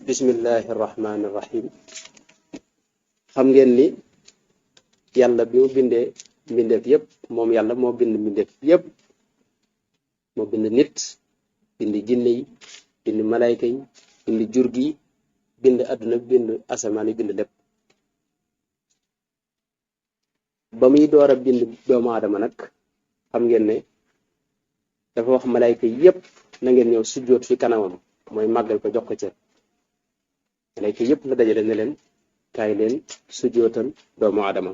bismillahi rahmaani rahim. xam ngeen ni yàlla bi mu bindee mbindeef yépp moom yàlla moo bind mbindeef yépp, moo bind nit, bind jinne yi, bind malayka yi, bind jur gi, bind àdduna, bind asamaan yi, bind lépp. ba muy door a bind doomu aadama nag xam ngeen ne dafa wax malayka yépp na ngeen ñëw sujjóot fi kanamam, mooy màggal ko, jox ko cër. malayka yépp la dajale ne leen kaay leen sujjóotal doomu aadama.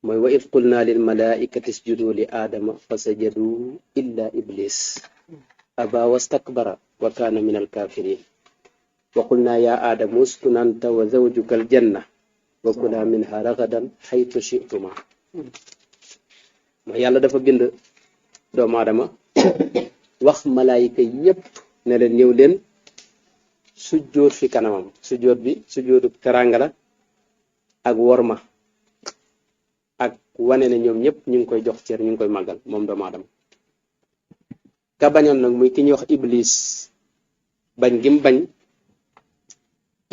mooy wa id qulna lil malaikati isjudu li aadama fa sajadu illa iblis aba wastakbara wa kana min al kafirin wa qulna ya aadamu uskun anta wa zawjuka al janna wa kula minha ragadan haythu shi'tuma. mooy yàlla dafa bind doomu aadama wax malaayika yépp ne leen ñëw leen sujjóot fi kanamam. sujjóot bi sujjóotu teranga la ak worma ak wane ne ñoom ñëpp ñu ngi koy jox cër, ñu ngi koy màggal moom doomu aadama. ka bañoon nag muy ki ñuy wax iblis, bañ gim bañ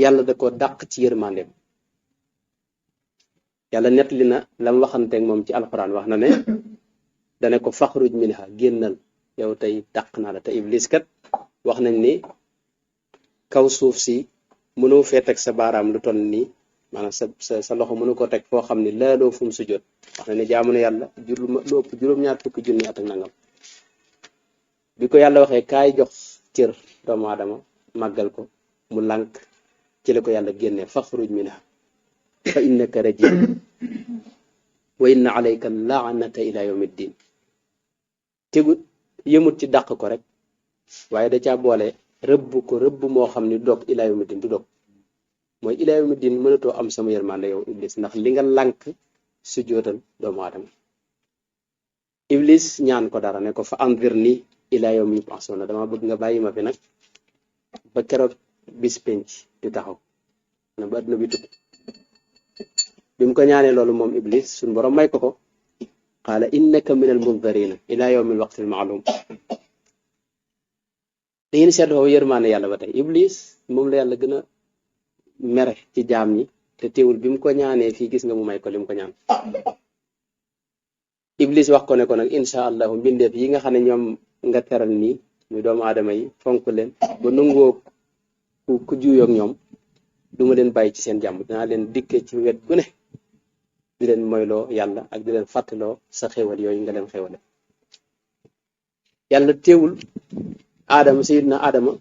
yàlla da ko dàq ci yërmandeem. yàlla nettali na lam waxanteeg moom ci alxuraan, wax na ne dane ko faxruj minha, génnal yow tey dàq naa la. te iblis kat wax nañ ni kaw suuf si mënoo fee teg sa baaraam lu toll nii, maanaam sa loxo mënu ko teg foo xam ne laaloo fu mu sujjóot. wax na ne jaamu na yàlla lu ëpp juróom-ñaar fukki junni at ak nangam. bi ko yàlla waxee kaay jox cër doomu aadama, màggal ko, mu lànk. ci la ko yàlla génnee faxruj minha fa innaka rajim wa inna alayka laanata ila yawmi ddin. tegut yëmut ci dàq ko rek, waaye da caa boole rëbb ko rëbb moo xam ni dog ila yawmi ddin du dog. mooy ila yawmi ddin mënatoo am sama yërmande yow iblis, ndax li nga lànk sujjóotal doomu aadama. iblis ñaan ko dara ne ko fa anzirni ila yawmi yub'asuna, dama bëgg nga bàyyi ma fi nag ba keroog bis penc di taxaw na ba àdduna bi tukki. bi mu ko ñaanee loolu moom iblis suñ borom may ko ko, qaala innaka min al munzarina ila yawmi al waqti al ma'lum. da ngeen seetlu foofu yërmaane yàlla ba tey. iblis moom la yàlla gën a mere ci jaam ñi, te teewul bi mu ko ñaanee fii gis nga mu may ko li mu ko ñaan. iblis wax ko ne ko nag incha allahu mbindeef yi nga xam ne ñoom nga teral nii muy doomu aadama yi, fonk leen ba nangoo ku juuyoog ñoom, duma leen bàyyi ci seen jàmm. dinaa leen dikke ci wet gu ne di leen moyloo yàlla ak di leen fàttaloo sa xéwal yooyu nga leen xéwale. yàlla teewul aadama, sayidna aadama,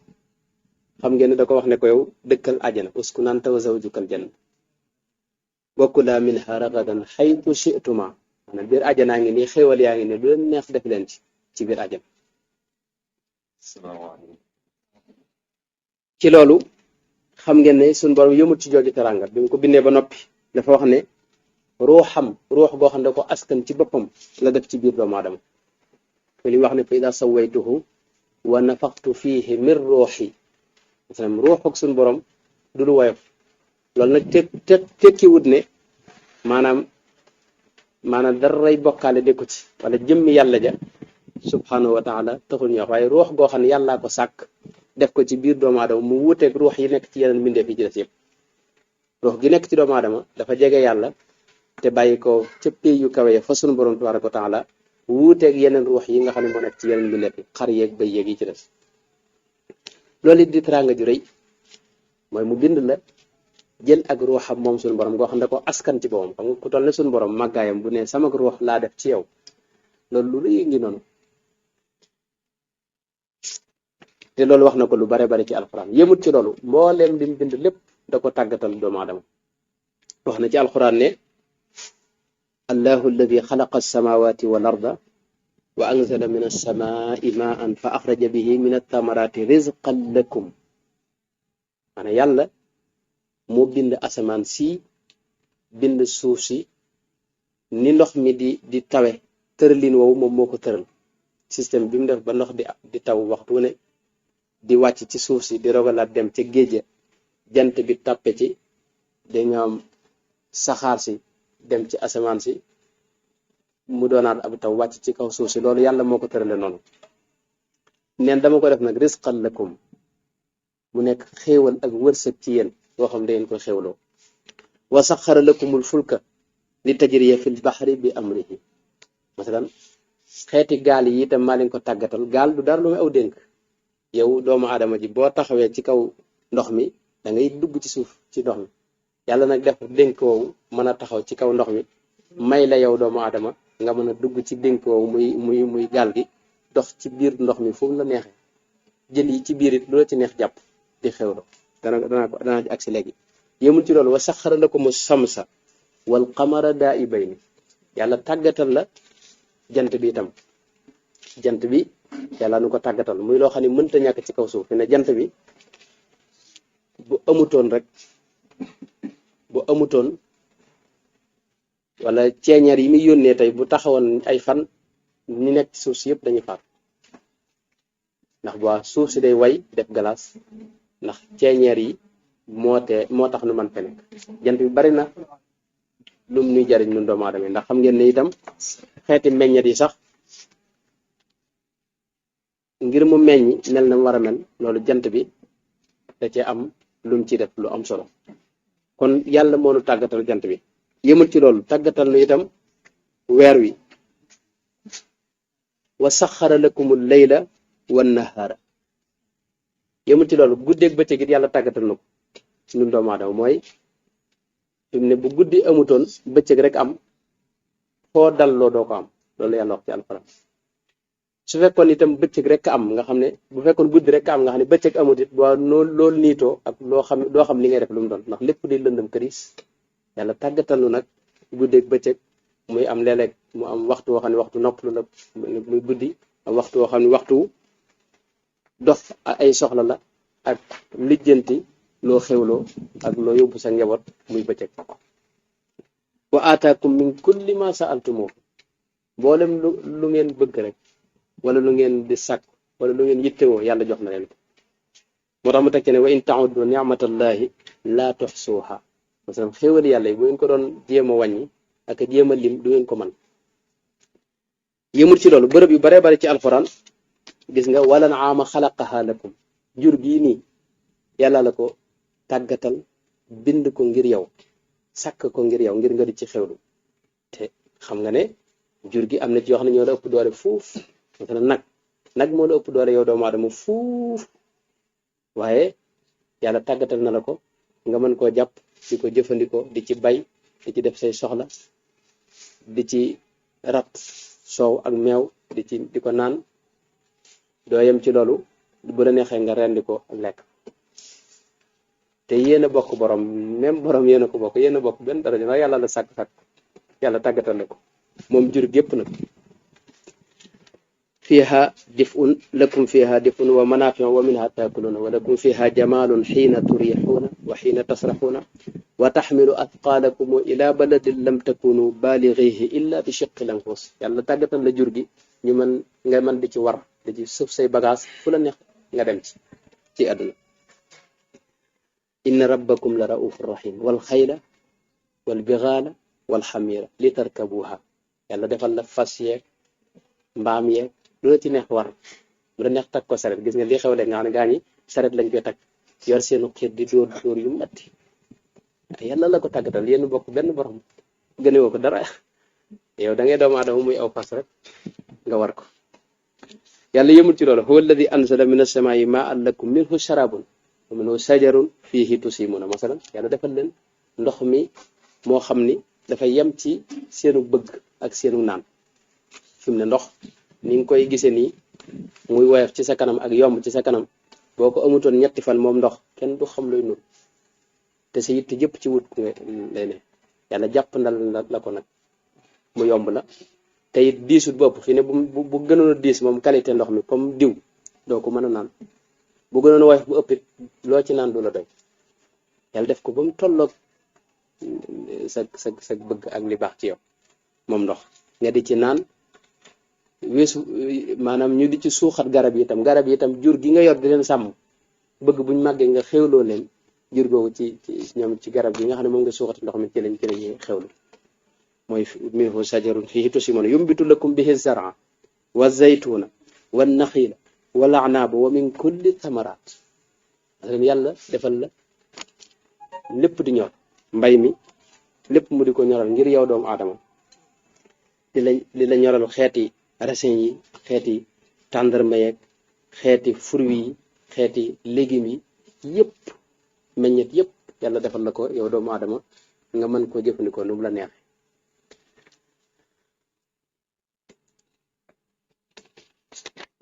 xam ngeen ne da ko wax ne ko yow dëkkal àjjana, uskun anta wa zawjukal janna wa kula minha ragadan haythu shi'tuma. maanaam biir àjjanaa ngi nii, xéwal yaa ngi nii, lu leen neex def leen ci biir àjjana. ci loolu xam ngeen ne suñu borom yëmut ci jooju teranga. bi mu ko bindee ba noppi dafa wax ne ruuxam, ruux goo xam ne ko askan ci boppam la def ci biir doomu aadama. li wax ne fa ida sawaytuhu wa nafaxtu fihi min ruuxi. maanaam ruux ak suñu borom du lu woyof. loolu nag tekkiwut ne maanaam daray bokkaale dekku ci, wala jëmmi yàlla ja subhanahu wa taala taxul ñu wax, waaye ruux goo xam ne yàllaa ko sàkk def ko ci biir doomu aadama mu wuuteeg ruux yi nekk ci yeneen mbindeef yi ci des yëpp. ruux gi nekk ci doomu aadama dafa jege yàlla te bàyyi ko ca pays yu kawe ya fa sunu borom tabaraka wa taala, wuuteeg yeneen ruux yi nga xam ne moo nekk ci yeneen mbindeef yi, xar yeeg bëy yeeg yi ci des. loolu it di teraanga ju rëy, mooy mu bind la jël ak ruuxam moom sunu borom goo xam ne ko askan ci boppam. xam nga ku toll ne sunu borom màggaayam bu ne sama ruux laa def ci yow, loolu lu rëy ngi noonu. te loolu wax na ko lu bare bare ci alxuraan. yëmut ci loolu, mbooleem li mu bind lépp da ko tàggatal doomu aadama. wax na ci alxuraan ne allahu alladi xalaqa alsamawati wal arda wa anzala min alsamai maan fa axraja bihi min altamarati rizqan lakum. maanaam yàlla moo bind asamaan si, bind suuf si, ni ndox mi di tawe tëralin woowu moom moo ko tëral. système bi mu def ba ndox di taw waxtu ne di wàcc ci suuf si, di rogalaat dem ca géej, jant bi tàppe ci, dañu am saxaar si dem ci asamaan si, mu doonaat ab taw wàcc ci kaw suuf si. loolu yàlla moo ko tërale noonu. neen dama ko def nag rizqan lakum, mu nekk xéewal ak wërsëg ci yéen boo xam da ngeen koy xéewloo wa saxara lakumul fulka li tajriya fil bahri bi amrihi masalan xeeti gaal yi itam maa leen ko tàggatal gaal du dara lu muy aw dénk yow doomu aadama ji boo taxawee ci kaw ndox mi da ngay dugg ci suuf ci ndox mi yàlla nag def dénk woowu mën a taxaw ci kaw ndox mi may la yow doomu aadama nga mën a dugg ci dénk woowu muy gaal gi dox ci biir ndox mi fu mu la neexee jën yi ci biir it lu la ci neex jàpp di xewlo danaa ci agsi léegi yémul ci loolu wa saxara lakumu samsa wal qamara daa'ibayni yàlla tàggatal la jant bi itam jant bi yàlla nu ko tàggatal muy loo xam ne mënta ñàkk ci kaw suuf fi ne jant bi bu amutoon wala ceeñeer yi muy yónnee tey bu taxawoon ay fan ñi nekk ci suuf si yëpp dañuy faat ndax bu suuf si day way def glace ndax ceeñeer yi moo tax nu man fe nekk jant bi bari na lum nuy jariñ nun doomu aadama ndax xam ngeen ne itam xeeti meññet yi sax ngir mu meññ mel na mu war a mel loolu jant bi da cee am lum ci def lu am solo kon yàlla moo nu tàggatal jant bi yëmul ci loolu tàggatal nu itam weer wi wa saxara lakumul layla wan nahaara yëmul ci loolu guddeeg bëccëg it yàlla tàggatal na ko ñun doomu aadama mooy fi mu ne bu guddi amutoon bëccëg rek am foo dalloo doo ko am loolu yàlla wax ci alxuraan su fekkoon itam bëccëg rek am nga xam ne bu fekkoon guddi rek am nga xam ne bëccëg amut it waa loolu niitoo ak doo xam li ngay def lu mu doon ndax lépp di lëndëm këris yàlla tàggatal nu nag guddeeg bëccëg muy am léeg-léeg mu am waxtu woo xam ne waxtu noppalu la muy guddi am waxtu woo xam ne waxtu dox ay soxla la ak lijjanti loo xewloo ak loo yóbbu sa njaboot muy bëccëg wa aataakum min kulli ma sa'altumoo mboolem lu ngeen bëgg rek wala lu ngeen di sàkk wala lu ngeen yittewoo yàlla jox na leen ko moo tax mu teg ci ne wa in ta'uddu ni'matallahi laa tuhsuha masalan xéewal yàlla yi bu ngeen ko doon jéem a wàññi ak a jéem a lim du ngeen ko man yëmul ci loolu bërëb yu baree bari ci alxuraan gis nga wala naama xalaqaha lakum jur gii nii yàlla la ko tàggatal bind ko ngir yow sàkk ko ngir yow ngir nga di ci xewlu te xam nga ne jur gi am na ci yoo xam ne ñoo la ëpp doole fuuf masalan nag moo la ëpp doole yow doomu aadama fuuf waaye yàlla tàggatal na la ko nga mën koo jàpp di ko jëfandikoo di ci bay di ci def say soxla di ci rat soow ak meew di ko naan doo yem ci loolu bu la neexee nga rendi ko ak lekk te yéen a bokk borom même borom yéen a ko bokk yéen a bokk benn daraja ndax yàlla la sàkk yàlla tàggatal na ko moom jur gépp nag fiha dif'un lakum fiha dif'un wa manafi'u wa minha taakuluna wa lakum fiha jamalun xiina turixuuna wa xiina tasraxuuna wa taxmilu athqaalakum ila baladin lam takunu balighihi illa bi shiqqi lanfus yàlla tàggatal la jur gi ñu nga mën di ci war di ci sëf say bagage fu la neex nga dem ci àdduna inna rabbakum la raufur rahim wal xayla wal bigaala wal xamira li tarkabuha yàlla defal la fas yeeg mbaam yeeg lu la ci neex war lu la neex takk ko saret gis nga li xew le nga xam ne gaa ñi saret lañ koy takk yor seenu xiir di dóor yu metti yàlla la ko tàggatal yéen bokk benn borom gënewoo ko dara yow da ngay doomu aadama muy aw fas rek nga war ko yàlla yëmul ci loolu huwa alladi anzala min as-samaa'i maa'an lakum minhu sharabun wa minhu shajarun fihi tusimuna masalan yàlla defal leen ndox mi moo xam ni dafa yem ci seenu bëgg ak seenu naan fi mu ne ndox ni nga koy gisee nii muy woyof ci sa kanam ak yomb ci sa kanam boo ko amutoon ñetti fan moom ndox kenn du xam looy nur te sa yitt jëpp ci wut lay ne yàlla jàpp ndal la ko nag mu yomb la te it diisut bopp fi ne bu gënoon a diis moom qualité ndox mi comme diw doo ko mën a naan bu gënoon a woyof bu ëppit loo ci naan du la doy yàlla def ko ba mu tolloog sa bëgg ak li baax ci yow moom ndox nga di ci naan weesu maanaam ñu di ci suuxat garab yi itam jur gi nga yor di leen sàmm bëgg buñ màggee nga xewloo leen jur googu ci ñoom ci garab gi nga xam ne moom nga suuxat ndox mi ci lañ xewlu mooy minhu shajarun fihi tusimuna yumbitu lakum bihi zar'a wa zaytuna wa naxila wal a'naba wa min kulli thamarat yàlla defal la lépp di ñor mbay mi lépp mu di ko ñoral ngir yow doomu aadama di la ñoral xeeti raisin yi xeeti tàndarma yeeg xeeti fruits yi xeeti légumes yi yëpp meññet yëpp yàlla defal la ko yow doomu aadama nga mën koo jëfandikoo nu mu la neexee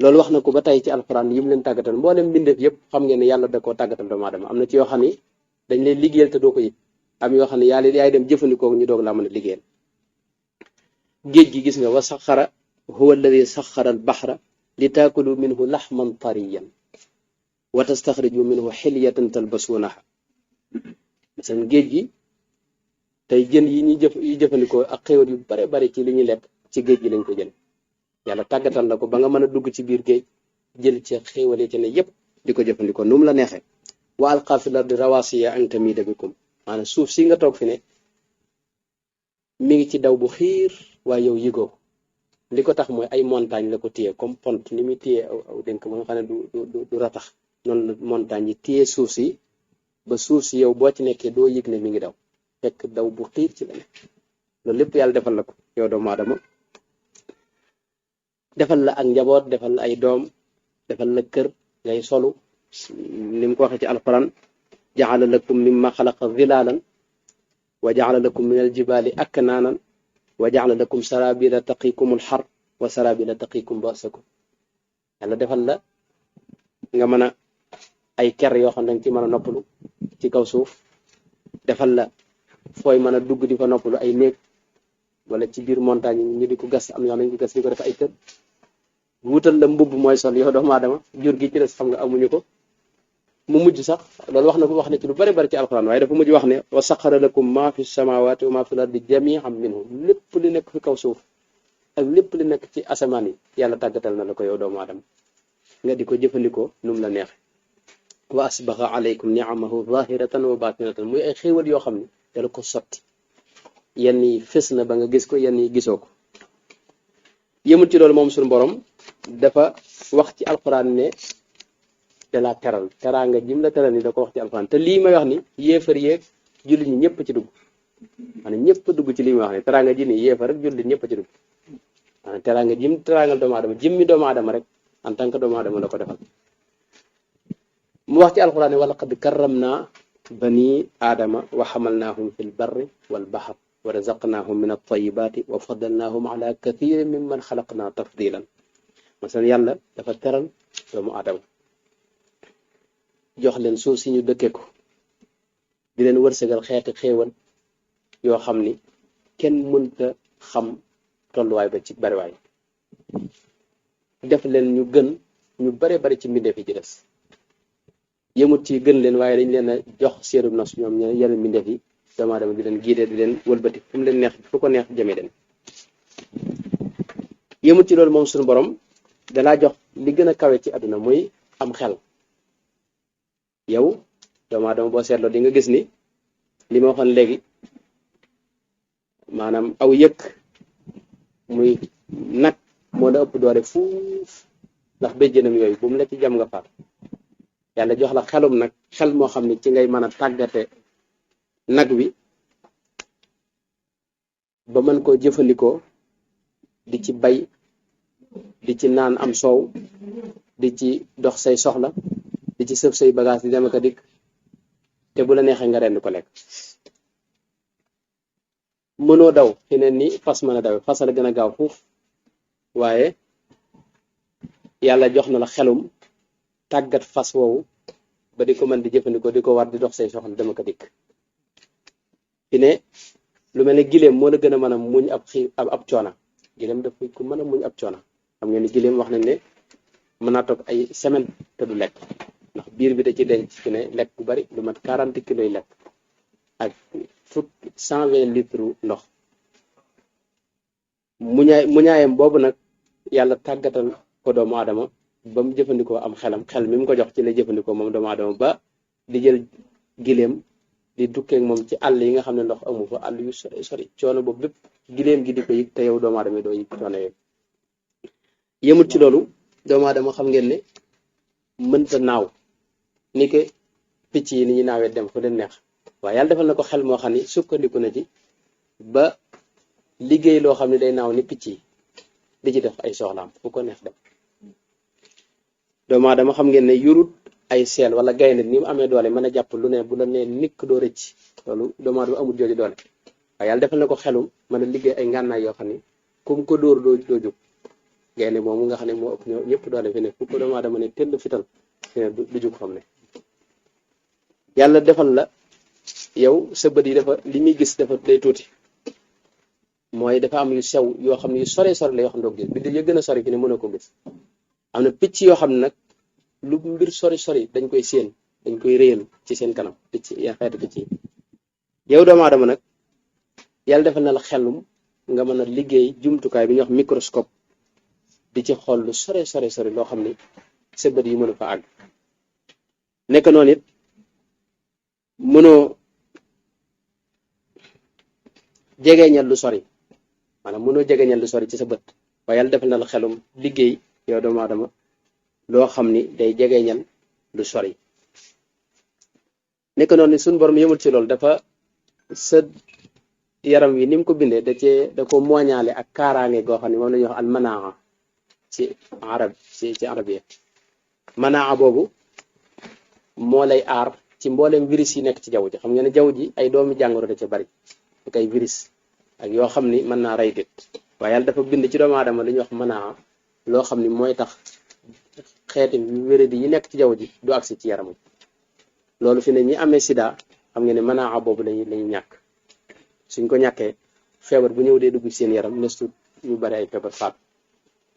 loolu wax na ko ba tey ci alxuraan yi mu leen tàggatal mboolem mbindeef yëpp xam ngeen ne yàlla da koo tàggatal doomu aadama am na ci yoo xam ni dañ lay liggéeyal te doo ko yëg am yoo xam ne yaay dem jëfandikoo ñu doog laa mën a liggéeyal géej gi gis nga wa saxara huwa alladi saxara al baxra li taakulu minhu laxman tariyan wa tastaxriju minhu xilyatan talbasuunaha masalan géej gi tey jën yi ñuy jëfandikoo ak xéwal yu bare bari ci li ñuy lekk ci géej gi lañ ko jël yàlla tàggatal la ko ba nga mën a dugg ci biir géej jël ci xéwal yi ci ne yépp di ko jëfandikoo nu mu la neexee wa alqaa fil ardi rawaasiya an tamiida bikum maanaam suuf si nga toog fi ne mi ngi ci daw bu xiir waaye yow yëgoo ko li ko tax mooy ay montagne la ko téye comme pont ni muy téye aw dénk ba nga xam ne du ratax noonu la montagne yi téye suuf si ba suuf si yow boo ci nekkee doo yëg ne mi ngi daw fekk daw bu xiir ci la nekk loolu lépp yàlla defal la ko yow doomu aadama defal la ak njaboot defal la ay doom defal la kër ngay solu ni mu ko waxee ci alquran jaala lakum mimma xalaqa zilaalan wa jaala lakum min aljibaali aknaanan wa jaala lakum sarabila taqikum alxar wa sarabila taqikum basakum yàlla defal la nga mën a ay ker yoo xam ne danga ci mën a noppalu ci kaw suuf defal la fooy mën a dugg di fa noppalu ay néeg wala ci biir montagne yi ñu di ko gas am yoo xam ne ñu ko gas di ko def ay kër wutal la mbubb mooy sol yow doomu aadama jur gi ci des xam nga amuñu ko mu mujj sax loolu wax na ci lu bari bari ci alxuraan waaye dafa mujj wax ne wa saxara lakum ma fi samawati wa ma fi lardi jami'an minhu lépp li nekk fi kaw suuf ak lépp li nekk ci asamaan yi yàlla tàggatal na la ko yow doomu aadama nga di ko jëfandikoo nu mu la neexe wa asbaxa alaykum ni'amahu zahiratan wa batinatan muy ay xéewal yoo xam ne dala ko sotti yenn yi fës na ba nga gis ko yenn yi gisoo ko yëmul ci loolu moom suñu borom dafa wax ci alxuraan ne da la teral teraanga jim la teral ni da ko wax ci alxuraan te lii may wax ni yéefar yeeg jullit ñi ñëpp ci dugg maanaam ñëpp dugg ci lii may wax ni teraanga ji ni yéefar rek jullit ñëpp ci dugg maanaam teraanga jim teraangal doomu aadama jimmi doomu aadama rek en tant que doomu aadama la ko defal mu wax ci alxuraan ne wa laqad karramna bani aadama wa xamalnaahum fi lbarri walbaxar wa razaqnaahum min altayibaati wa faddalnaahum ala kathirin mimman xalaqna tafdilan masalan yàlla dafa teral doomu aadama jox leen suuf si ñu dëkkee ko di leen wërsëgal xeeti xéewal yoo xam ni kenn mënta xam tolluwaay ba ci bariwaay def leen ñu gën ñu bare bari ci mbindeef yi ci des yëmut ci gën leen waaye dañ leen a jox séerub nos ñoom ñe yeneen mbindeef yi doomu aadama di leen giidee di leen wëlbati fu mu leen neex fu ko neex jëmee den yëmut ci loolu moom suñu borom dalaa jox li gën a kawe ci àdduna muy am xel yow doomu aadama boo seetloo di nga gis ni li ma waxoon léegi maanaam aw yëkk muy nag moo la ëpp doole fuuf ndax béjjënam yooyu bu mu la ci jam nga faat yàlla jox la xelum nag xel moo xam ne ci ngay mën a tàggate nag wi ba mën koo jëfandikoo di ci bay di ci naan am soow di ci dox say soxla di ci sëf say bagage di dem ak a dikk te bu la neexee nga rend ko lekk mënoo daw fi ne ni fas mën a daw fas la gën a gaaw fuuf waaye yàlla jox na la xelum tàggat fas woowu ba di ko mën di jëfandikoo di ko war di dox say soxla dem ak a dikk fi ne lu mel ne gileem moo la gën a mën a muñ ab coona gileem dafa ko mën a muñ ab coona xam ngeen ni gileem wax nañ ne mën naa toog ay semaine te du lekk ndax biir bi da ci denc fi ne lekk bu bari lu mat 40 kilos yi lekk ak 120 litres ndox muñaayam boobu nag yàlla tàggatal ko doomu aadama ba mu jëfandikoo am xel mi mu ko jox ci la jëfandikoo moom doomu aadama ba di jël gileem di dukkeek moom ci àll yi nga xam ne ndox amu fa àll yu sori sori coono boobu bépp gileem gi di ko yëg te yow doomu aadama yi doo yëg coono yooyu yëmut ci loolu doomu aadama xam ngeen ne mënta naaw ni ke picc yi ni ñuy naawee dem fu leen neex waaye yàlla defal na ko xel moo xam ni sukkandiku na ci ba liggéey loo xam ne day naaw ni picc yi di ci def ay soxlaam fu ko neex dem. doomu aadama xam ngeen ne yurut ay seel wala gaynde ni mu amee doole mën a jàpp lu ne bu la nee nikk doo rëcc loolu doomu aadama amul jooju doole waaye yàlla defal na ko xelum mën a liggéey ay ngànnaay yoo xam ni kum ko dóor doo jóg gaynde moomu nga xam ne moo ëpp ñëpp doole fi ne fu ko doomu aadama ne tëll fital fi ne du jóg xam ne yàlla defal la yow sa bët yi dafa li muy gis dafa day tuuti mooy dafa am yu sew yoo xam ne yu sore sore la yoo xam ne doo gis biddew ya gën a sori fi ne mën a ko gis am na picc yoo xam ne nag lu mbir sori sori dañ koy séen dañ koy réyal ci seen kanam picc ya xeetu picc yi yow doomu aadama nag yàlla defal na la xelum nga mën a liggéey jumtukaay bi ñuy wax microscope di ci xool lu sore sore sori loo xam ni sa bët yi mënu fa àgg nekk noonu it mënoo jegeñal lu sori maanaam mënoo jegeñal lu sori ci sa bët waaye yàlla defal na la xelum liggéey yow doomu aadama loo xam ni day jegeñal lu sori nekk noonu suñ borom yëmul ci loolu dafa sa yaram wi ni mu ko bindee da ko mooñaale ak kaaraange goo xam ne moom la ñuy wax al manaa ci arab yi manaa boobu moo lay aar ci mboolem virus yi nekk ci jaww ji xam nga ne jaww ji ay doomi jàngoro da ca bari ak ay virus ak yoo xam ni mën naa rey nit waaye yàlla dafa bind ci doomu aadama li ñuy wax manaa loo xam ni mooy tax xeeti wéradi yi nekk ci jaww ji du agsi ci yaram loolu fi ne ñi amee sida xam nga ne manaa boobu lañuy ñàkk suñ ko ñàkkee feebar bu ñëw dee dugg ci seen yaram nestu ñu bari ay feebar faat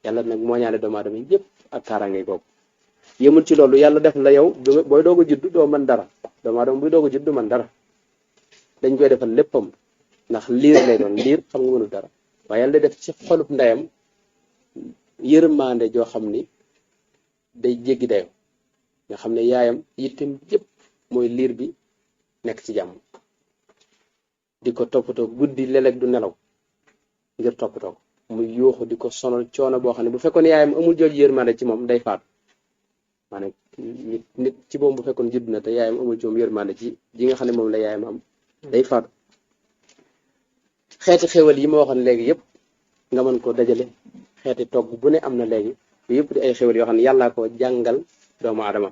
yàlla nag moo ñaale doomu aadama yëpp ak kaaraange googu yëmul ci loolu yàlla def la yow booy doog a judd doo mën dara doomu aadama buy doog a judd du mën dara dañ koy defal léppam ndax liir lay doon liir xam nga mënul dara waaye yàlla def ci xolub ndeyam yërmande joo xam ni day jéggi dayo nga xam ne yaayam yittem yëpp mooy liir bi nekk ci jàmm di ko toppatoo guddi léeg-léeg du nelaw ngir toppatoo ko muy yuuxu di ko sonal coono boo xam ne bu fekkoon yaayam amul jooju yërmande ci moom day faatu maanaam nit ci moom bu fekkoon judd na te yaayam amul ci moom yërmande ji nga xam ne moom la yaayam am day faatu xeeti xéwal yi ma waxoon léegi yëpp nga mën koo dajale xeeti togg bu ne am na léegi yëpp di ay xéwal yoo xam ne yàllaa ko jàngal doomu aadama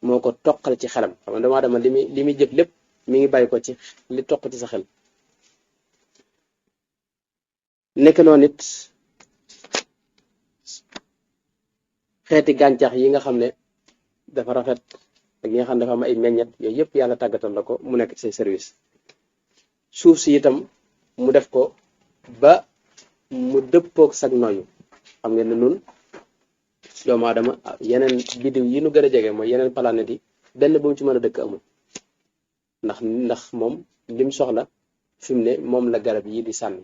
moo ko toqal ci xelam xam nga doomu aadama li muy jëf lépp mi ngi bàyyi ko ci li toq ci sa xel nekk noonu it xeeti gàncax yi nga xam ne dafa rafet ak yi nga xam ne dafa am ay meññet yooyu yëpp yàlla tàggatal la ko mu nekk ci say service suuf si itam mu def ko ba mu dëppoog sag noyu xam ngeen ne nun doomu aadama yeneen biddiw yi nu gën a jege mooy yeneen planète yi benn bu mu ci mën a dëkk amul ndax moom lim soxla fi mu ne moom la garab yi di sànni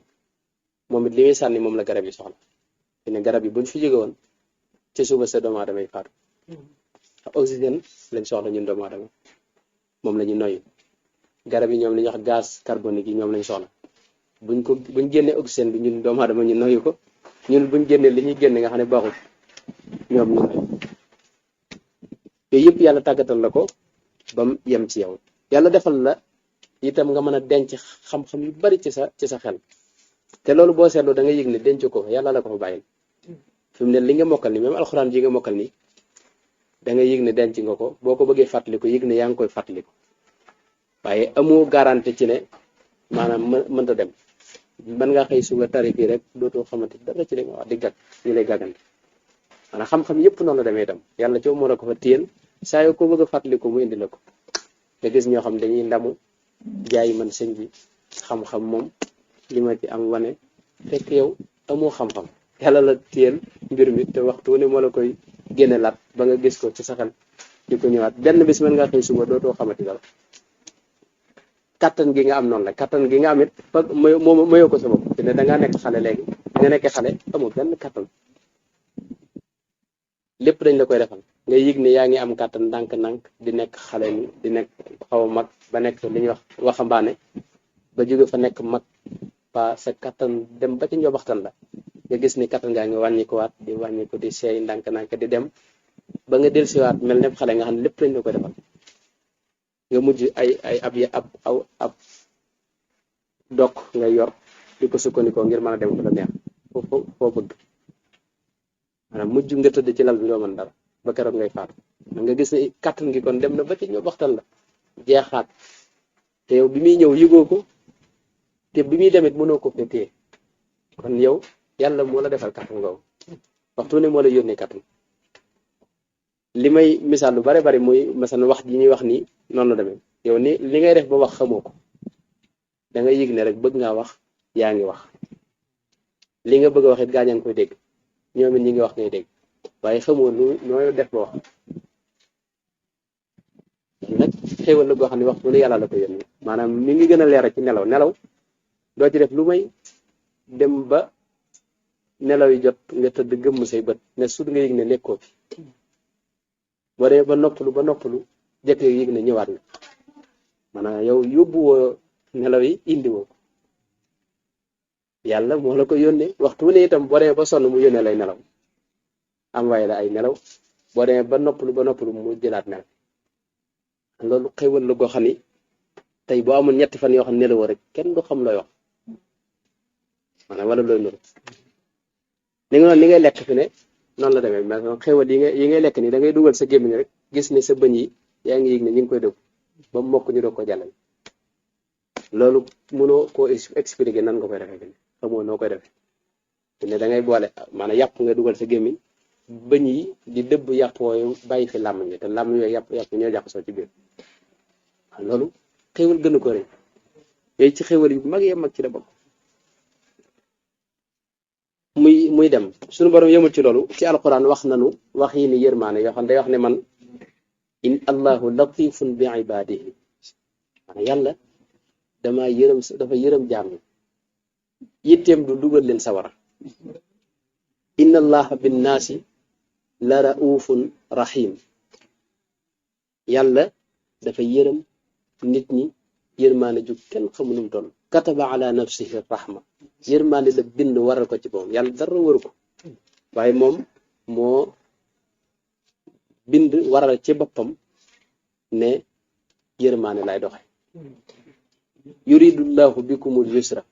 moom it li muy sànni moom la garab yi soxla fi ne garab yi buñ fi jóge woon ci suba sa doomu aadama yi faatu oxygène lañ soxla ñun doomu aadama moom la ñu noyyi garab yi ñoom li ñuy wax gaz carbonique yi ñoom lañ soxla buñ génnee oxygène bi ñun doomu aadama ñu noyyi ko ñun buñ génnee li ñuy génne nga xam ne baaxul ñoom ñu noyyi yooyu yëpp yàlla tàggatal la ko ba mu yem ci yow yàlla defal la itam nga mën a denc xam-xam yu bari ci sa xel te loolu boo seetloo da nga yëg ne denc ko fa yàlla la ko fa bàyyil fi mu ne li nga mokkal ni même alxuraan ji nga mokkal ni da nga yëg ne denc nga ko boo ko bëggee fàttaliku yëg ne yaa ngi koy fàttaliku waaye amoo garanti ci ne maanaam mënta dem mën nga xëy suba tari fii rek dootoo xamante dara ci li nga wax di gàgg ñu lay gàggante maanaam xam-xam yëpp noonu la demee itam yàlla ci moo la ko fa téyel saa yoo ko bëgg a fàttaliku mu indi la ko nga gis ñoo xam dañuy ndamu jaay man sëñ bi xam-xam moom li ma ci am wane fekk yow amoo xam-xam yàlla la téyel mbir mi te waxtu ne moo la koy génne laat ba nga gis ko ci sa xel di ko ñëwaat benn bis mën nga xëy suba dootoo xamati dara kattan gi nga am noonu la kattan gi nga am it mayoo ko sa bopp te ne dangaa nekk xale léegi nga nekkee xale amoo benn kattan lépp dañ la koy defal nga yëg ne yaa ngi am kattan ndànk-ndànk di nekk xale ni di nekk xaw a mag ba nekk li ñuy wax waxambaane ba jóge fa nekk mag ba sa kattan dem ba ci njobaxtan la nga gis ni kattan gaa ngi wàññi ko waat di seey ndànk-ndànk di dem ba nga dellusiwaat mel ne xale nga xam ne lépp lañ la koy defal nga mujj ay ab dokk ngay yor di ko sukkandikoo ngir mën a dem fu la neex foo bëgg maanaam mujj nga tëdd ci lal bi doo mën dara ba keroog ngay faatu nga gis ne kàttan gi kon dem na ba ci ñoo waxtaan la jeexaat te yow bi muy ñëw yëgoo ko te bi muy demit mënoo ko fekkee kon yow yàlla moo la defal kàttan googu waxtu ne moo la yónnee kàttan li may misaal lu bare bari muy masalan wax ji ñuy wax nii noonu la demee yow ni li ngay def ba wax xamoo ko da ngay yëg ne rek bëgg ngaa wax yaa ngi wax li nga bëgg a wax it gaañaa ngi koy dégg ñoom it ñi ngi wax ngay dégg waaye xamoo nooy def ba wax nag xéewal la goo xam ne waxtu ne yàlla la ko yónnee maanaam mi ngi gën a leeral ci nelaw doo ci def lu may dem ba nelaw yi jot nga tëdd gëmm say bët ne sut nga yëg ne nekkoo fi boo dee ba noppalu jëkk yëg ne ñëwaat nga maanaam yow yóbbuwoo nelaw yi indiwoo ko yàlla moo la ko yónnee waxtu ne itam boo dee ba sonn mu yónnee lay nelaw am waaye la ay nelaw boo dee ba noppalu mu jëlaat nelaw loolu xéwal la goo xam ni tey boo amul ñetti fan yoo xam ne nelawoo rek kenn du xam looy wax maanaam wala looy nuru ni nga noonu li ngay lekk fi ne noonu la demee mais xéwal yi ngay lekk nii da ngay dugal sa gémmiñ rek gis ne sa bëñ yi yaa ngi yëg ne ñu ngi koy dëgg ba mu mokk ñu doog ko jàllale loolu mënoo koo expliquer nan nga koy defee fi ne xamoo noo koy defee fi ne da ngay boole maanaam yàpp nga dugal sa gémmiñ bëñ yi di dëbb yàpp wooyu bàyyi fi làmmiñ bi te làmmiñ yooyu yàpp ñoo jaxasoo ci biir loolu xéwal gënu ko rëy yooyu ci xéwal yu mag yee mag ci la bokk muy dem suñu borom yëmul ci loolu ci alquran wax nanu wax yi ni yërmaane yoo xam day wax ne man in allahu latifun bi ibadihi maanaam yàlla dafa yërëm jaam ñi yitteem du dugal leen sawara inna allaha binnaasi la raufun rahim yàlla dafa yërëm nit ñi yërmaane ju kenn xamu nu mu toll kataba ala nafsihi rahma yërmaane la bind waral ko ci boom yàlla dara waru ko waaye moom moo bind waral ci boppam ne yërmaane lay doxe yuridullahu bikumul yusra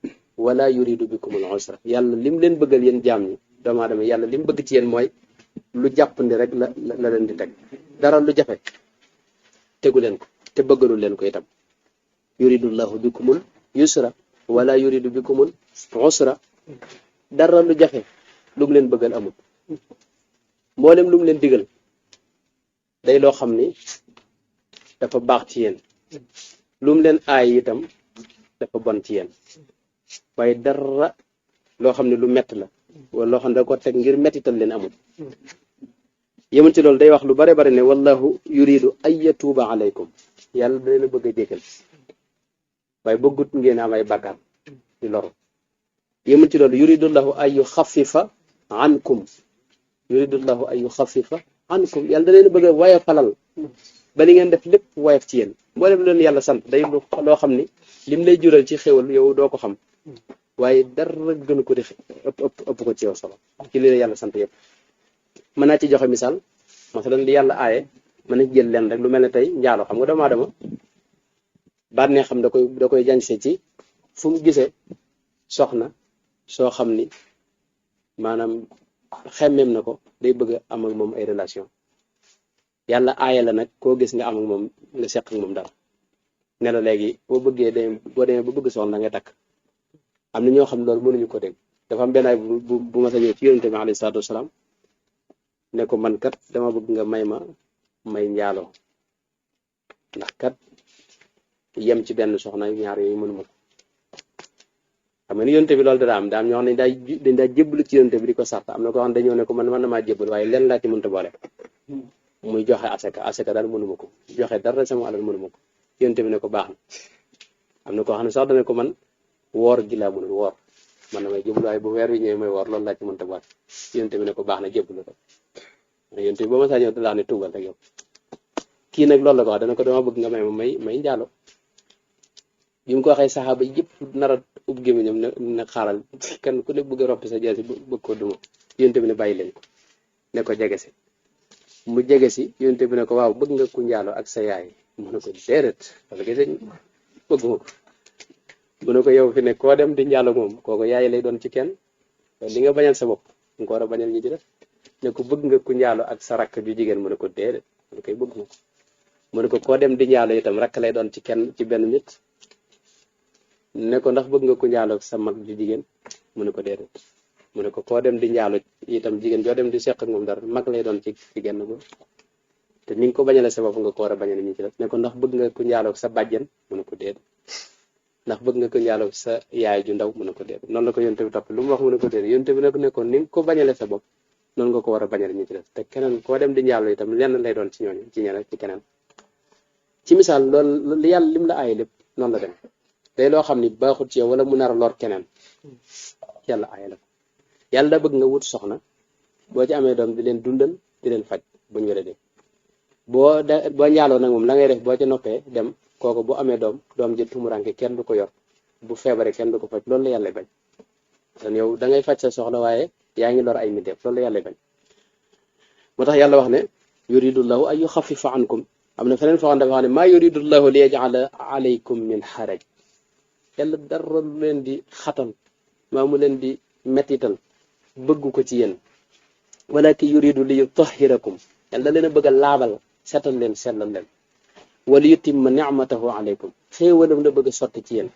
wala yuridu bikumul usra yàlla lim leen bëggal yéen jaam ñi doomu aadama yàlla lim bëgg ci yéen mooy lu jàppandi rek la leen di teg dara lu jafe tegu leen ko te bëggalul leen ko itam yuridullahu bikumul yusra wala yuridu bikumul usra dara lu jafe lu mu leen bëggal amul mboolem lu mu leen digal day loo xam ni dafa baax ci yéen lu mu leen aay itam dafa bon ci yéen waaye dara loo xam ne lu mett la wala loo xam ne da ko teg ngir mettital leen amul yemul ci loolu day wax lu bare bare ne wallahu yuridu ay yatuuba alaykum yàlla da leen a bëgg a jéggal waaye bëggut ngeen am ay bàkkaar di loru yemul ci loolu yuridullahu ay yuxafifa ankum yuridullahu ay yuxafifa ankum yàlla da leen a bëgg a woyofalal ba li ngeen def lépp woyof ci yéen mboolem leen yàlla sant day loo xam ni lim lay jural ci xéwal yow doo ko xam waaye dara gënu ko di ëpp ko ci yow solo ci li la yàlla sant yëpp mën naa ci joxe misaal masalan li yàlla aaye mën na jël leen rek lu mel ne tey njaalo xam nga doomu aadama baat ne xam da koy jañse ci fu mu gisee soxna soo xam ni maanaam xemmeem na ko day bëgg a am ak moom ay relation yàlla aaye la nag koo gis nga am ak moom nga seq ak moom dara ne la léegi boo demee ba bëgg soxna nga takk am na ñoo xam loolu mënuñu ko dégg dafa am benn ay bu ma sa ñëw ci yonente bi alayhi salaatu wasalaam ne ko man kat dama bëgg nga may njaaloo ndax kat yem ci benn soxna ñaar yooyu mënuma ko xam nga ni yonente bi loolu dara am daa am ñoo xam ne dañ daa jébbalu ci yonente bi di ko sart am na ko xam ne dañoo ne ko man na maa jébbal waaye lenn laa ci mënta boole muy joxe asaka daal mënuma ko joxe dara sama alal mënuma ko yonente bi ne ko baax na am na koo xam ne sax dana ko man woor gi laa mënul woor man na may jébbalu waaye bu weer wi ñëwee may woor loolu laa ci mënta boole yonente bi ne ko baax na jébbalu rek yonente bi ba ma saa ñëw dalaa ne tuubal rek yow kii nag loolu la ko wax dana ko dama bëgg nga may njaalo bi mu ko waxee saxaaba yëpp nar a ub gémmiñam ne xaaral kenn ku ne bëgg a roppi sa jaasi bëgg ko duma yonente bi ne bàyyi leen ko ne ko jege si mu jege si yonent bi ne ko waaw bëgg nga ku njaaloo ak sa yaay mu ne ko déedéet wala gis nga bëgguma ko mu ne ko yow fi ne koo dem di njaaloo moom kooku yaay lay doon ci kenn li nga bañal sa bopp nga ko war a bañal ñi ci def ne ko bëgg nga ku njaaloo ak sa rakk ju jigéen mu ne ko déedéet mu ne koy bëgguma ko mu ne ko koo dem di njaaloo itam rakk lay doon ci kenn ci benn nit ne ko ndax bëgg nga ku njaaloo ak sa mag ju jigéen mu ne ko déedéet mu ne ko koo dem di njaaloo itam jigéen joo dem di seq ak moom dara mag lay doon ci genn góor te ni nga ko bañale sa bopp nga ko war a bañale ñi ci def ne ko ndax bëgg nga ku njaaloo ak sa bàjjen mu ne ko déedéet ndax bëgg nga ko njaaloo ak sa yaay ju ndaw mu ne ko déedéet noonu la ko yonte bi topp lu mu wax mu ne ko déedéet yonte bi nag ne ko ni nga ko bañale sa bopp noonu nga ko war a bañale ñi ci def te keneen koo dem di njaaloo itam lenn lay doon ci ñooñu ci ñeneen ci keneen ci misaal loolu yàlla lim la aay lépp noonu la dem day loo xam ni baaxut ci yow wala mu nar a lor keneen yàlla aay la ko yàlla da bëgg nga wut soxna boo ci amee doom di leen dundal di leen faj buñu wéree de boo njaaloo nag moom la ngay def boo ca noppee dem kooku bu amee doom ji tumuranke kenn du ko yor bu feebaree kenn du ko faj loolu la yàlla bañ kon yow da ngay faj sa soxla waaye yaa ngi lor ay mbindeef loolu la yàlla bañ moo tax yàlla wax ne yuridullahu ay yuxafifa ankum am na feneen foo xam dafa wax ne maa yuridullahu li yaj'ala alaykum min xaraj yàlla dara lu leen di xatal maa mu leen di mettital bëgg ko ci yéen walakin yuridu li yutahhirakum yàlla leen a bëgg a laabal setal leen sellal leen wala yutimma ni'matahu alaykum xéewalam la bëgg a sotti ci yéen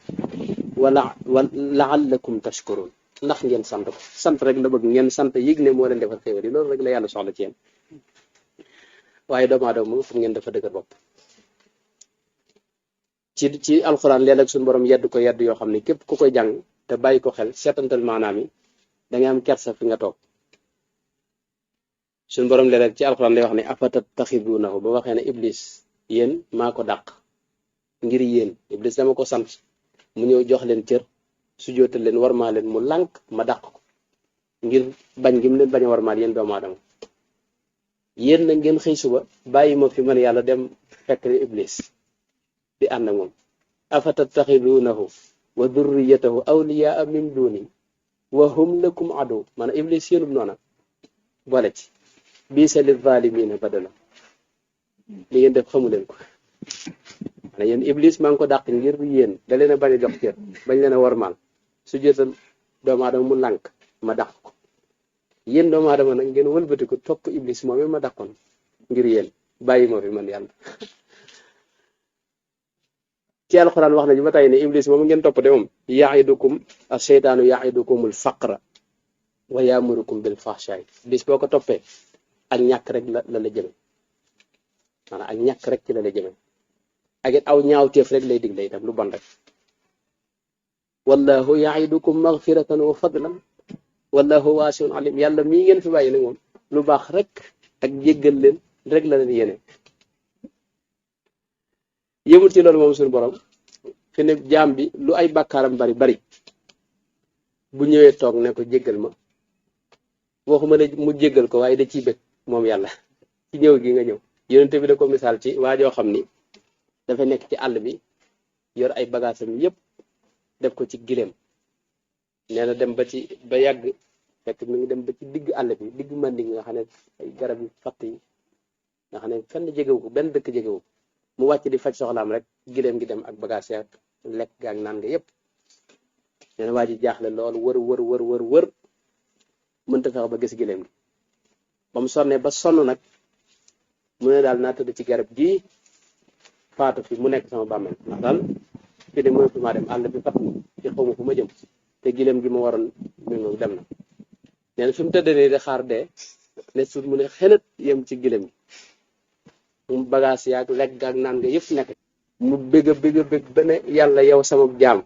wala la'allakum tashkurun ndax ngeen sant ko sant rek la bëgg ngeen sant yëg ne moo leen defal xéewal yi loolu rek la yàlla soxla ci yéen waaye doomu aadama moom xam ngeen dafa dëgër bopp ci alxuraan léeg-léeg suñu borom yedd ko yedd yoo xam ne képp ku koy jàng te bàyyi ko xel seetantal maanaam yi da ngay am kersa fi nga toog suñu borom léeg-léeg ci alxuraan lay wax ne afatattaxiduunahu ba waxee ne iblis yéen maa ko dàq ngir yéen iblis dama ko sant mu ñëw jox leen cër su jootal leen warmaa leen mu lànk ma dàq ko ngir bañ gi mu leen bañ a warmaal yéen doomu aadama yéen na ngeen xëy suba bàyyi ma fi man yàlla dem fekk iblis di ànd ak moom afatattaxiduunahu wa durriyatahu awliyaa min duni wa hum lakum adu maanaam iblis yéenub noona boole ci biisa lil zaalimiina badala li ngeen def xamu leen ko maanaam yéen iblis maa ngi ko dàq ngir yéen da leen a bañ a jox cër bañ leen a warmaal su jotal doomu aadama mu lànk ma dàq ko yéen doomu aadama nag ngeen wëlbati ko topp iblis moom ma dàqoon ngir yéen bàyyi ma fi man yàlla ci alxuraan wax nañu ba tey ne iblis moom ngeen topp de moom yaidukum asheytaanu yaidukumul faqra wa yaamurukum bil fahshaay bis boo ko toppee ak ñàkk rek la jëme maanaam ak ñàkk rek ci la jëme ak it aw ñaawteef rek lay digle itam lu bon rek wallahu yaidukum maghfiratan wa fadlan wallahu waasiun alim yàlla mii ngeen fi bàyyi nag moom lu baax rek ak jéggal leen rek la leen yéene yëmul ci loolu moom suñu borom fi ne jaam bi lu ay bàkkaaram bari bu ñëwee toog ne ko jéggal ma waxuma ne mu jéggal ko waaye da ciy bëgg moom yàlla ci ñëw gi nga ñëw yonente bi da ko misaal ci waajoo xam ni dafa nekk ci àll bi yor ay bagaasam yépp def ko ci gileem nee na dem ba yàgg fekk mi ngi dem ba ci digg àll bi digg mandi nga xam ne ay garab yu fatt yi nga xam ne fenn jegewu ko benn dëkk jegewu ko mu wàcc di faj soxlaam rek gileem gi dem ak bagage yak lekk gaak naan nga yépp nee na waa ji jaaxle loolu wër mënta fexe ba gis gileem gi ba mu sonnee ba sonn nag mu ne daal naa tëdd ci garab gii faatu fi mu nekk sama bàmmeel ndax daal fi de mënatu maa dem àll bi fat ci xaw ma fu ma jëm te gileem gi ma waroon mi dem na nee na fi mu tëdd nii di xaar dee ne suut mu ne xelat yem ci gileem gi mu bagage yaag lekk gaak naan nga yëpp nekk mu bëgg ba ne yàlla yow sama jaam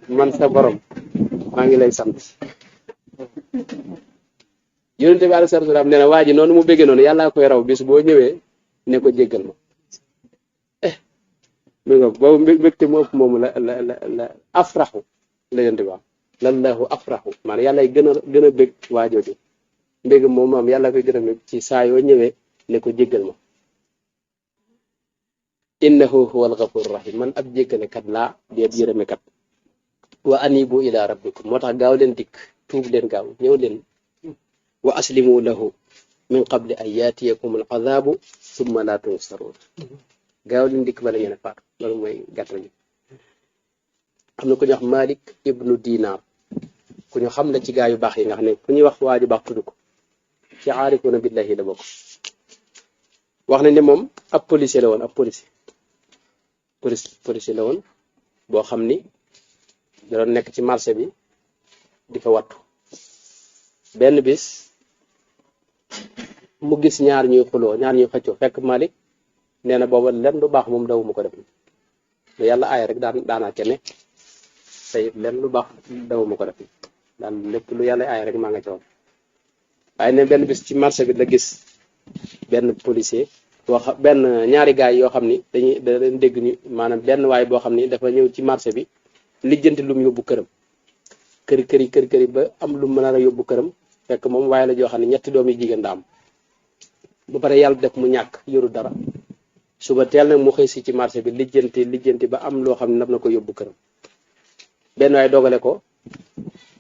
man sa borom maa ngi lay sant yonente bi alayhi salaam nee na waa ji noonu mu bëggee noonu yàllaa koy raw bis boo ñëwee ne ko jéggal ma mi nga boobu mbégte mu ëpp moomu la afraxu la yonente bi wax lallahu afraxu maanaam yàllay gën a bég waajooju mbég moom am yàlla koy gën a bég ci saa yoo ñëwee ne ko jéggal ma innahu huwal ghafur rahim man ab jéggalekat laa déet yërëmekat wa anibu ila rabbikum moo tax gaaw leen dikk tuub leen gaaw ñëw leen wa aslimu lahu min qabli an yaatiyakum al azabu summa la tunsaruun gaaw leen dikk bala ngeen a faatu loolu mooy gàttal gi. am na ku ñuy wax Malik ibnu Dinar ku ñu xam la ci gaa yu baax yi nga xam ne fu ñuy wax waa ju baax tudd ko ci aarifuna billahi la bokk. wax nañ ne moom ab policier la woon ab policier la woon boo xam ni da doon nekk ci marché bi di fa wattu. benn bis mu gis ñaar ñuy xuloo ñaar ñuy xëccoo fekk Malik nee na booba lenn lu baax moom dawuma ko def lu yàlla aaya rek daanaa kene tey lenn lu baax dawuma ko def daal lépp lu yàlla aaya rek maa nga ci woon. waaye ne benn bis ci marché bi la gis benn policier benn ñaari gaay yoo xam ni da leen dégg ñu maanaam benn waay boo xam ni dafa ñëw ci marché bi lijjanti lu mu yóbbu këram kër ba am lu mu mën a yóbbu këram fekk moom waaye la joo xam ne ñetti doom yi jigéen da am ba pare yàlla def mu ñàkk yoru dara suba teel nag mu xëy si ci marché bi lijjanti ba am loo xam ne nam na ko yóbbu këram. benn waay dogale ko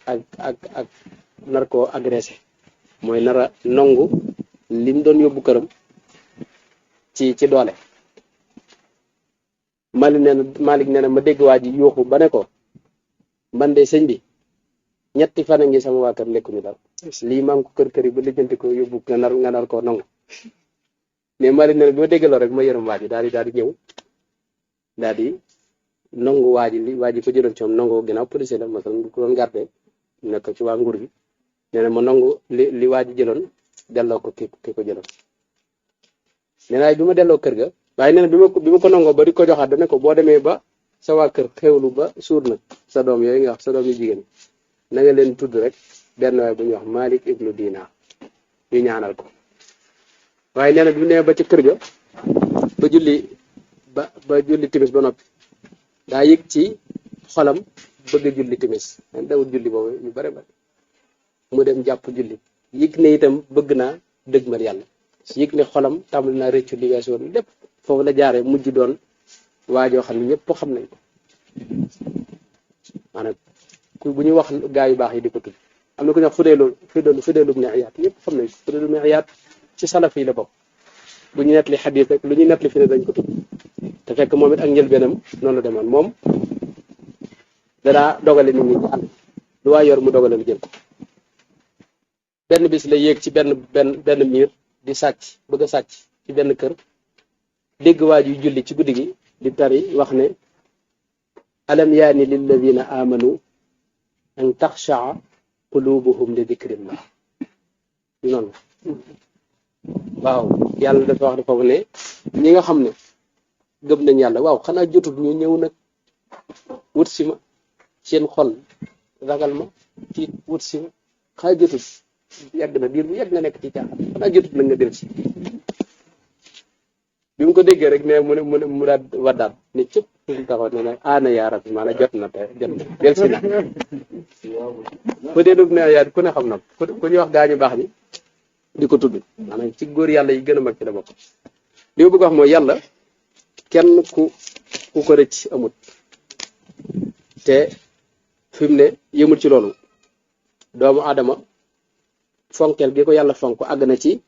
ak nar koo agressé mooy nar a nongu lim doon yóbbu këram ci doole. Malik nee na ma dégg waa ji yuuxu ba ne ko man de sëñ bi ñetti fan a ngi sama waa kër lekkuñu dara lii maa ngi ko kër yi ba lijjanti ko yóbbu nga nar koo nangu. mais Malik nee na bi ma déggaloo rek ma yërëm waa ji daal di ñëw daal di nangu waa ji ko jëloon ci moom nangu ginnaaw policier la masalan bu ko doon gardé nekk ci waa nguur gi nee na ma nangu li waa ji jëloon delloo ko ki ko jëloon. nee naa bi ma delloo kër ga waaye nee na bi ma ko nangoo ba di ko joxaat dana ko boo demee ba sa waa kër xewlu ba suur nag sa doom yooyu nga wax sa doom yu jigéen na nga leen tudd rek benn waay bu ñuy wax Malik ibnu Dinar ñu ñaanal ko. waaye nee na bi mu nee ba ci kër ga ba julli timis ba noppi daa yëg ci xolam bëgg a julli timis man dawul julli boobu ñu bare mu dem jàpp julli yëg ne itam bëgg naa dëgmal yàlla yëg ne xolam tàmbali naa rëccu li weesu woon lépp foofu la jaaree mujj doon waajoo xam ne ñëpp xam nañ ko maanaam bu ñuy wax gaa yu baax yi di ko tudd. am na ku ñuy wax Fudaylu ibn Iyaad ñëpp xam nañ ko Fudaylu ibn Iyaad ci salaf yi la bokk bu ñu nettali xadiis rek lu ñuy nettali fi ne dañ ko tudd te fekk moom it ak njëlbeenam noonu la demoon moom danaa dogale nit ñi ci àll lu waay yor mu dogale lu jël ko. benn bis la yéeg ci benn miir di sàcc bëgg a sàcc ci benn kër dégg waa ji julli ci guddi gi di tari wax ne alam yaani lilladina amanu an taxshaa qulubuhum li dikrillah noonu waaw yàlla dafa wax ne foofu ne ñi nga xam ne gëm nañ yàlla waaw xanaa jotul ñu ñëw nag wut si ma seen xol ragal ma tiit wut si ma xanaa jotul yàgg na diir bu yàgg nga nekk ci caaxaan xanaa jotul nag nga del si bi mu ko déggee rek ne mu daal waddaat ne cëpp suñu taxaw ne nag aana yaa rabbi maanaam jot na del si na fa deelub ne yaat ku ne xam na ku ñuy wax gaañu baax ñi di ko tudd maanaam ci góor yàlla yi gën a mag ci la bokk. li ma bëgg wax mooy yàlla kenn ku ko rëcc amut te fi mu ne yëmul ci loolu doomu aadama fonkeel gi ko yàlla fonk àgg na ci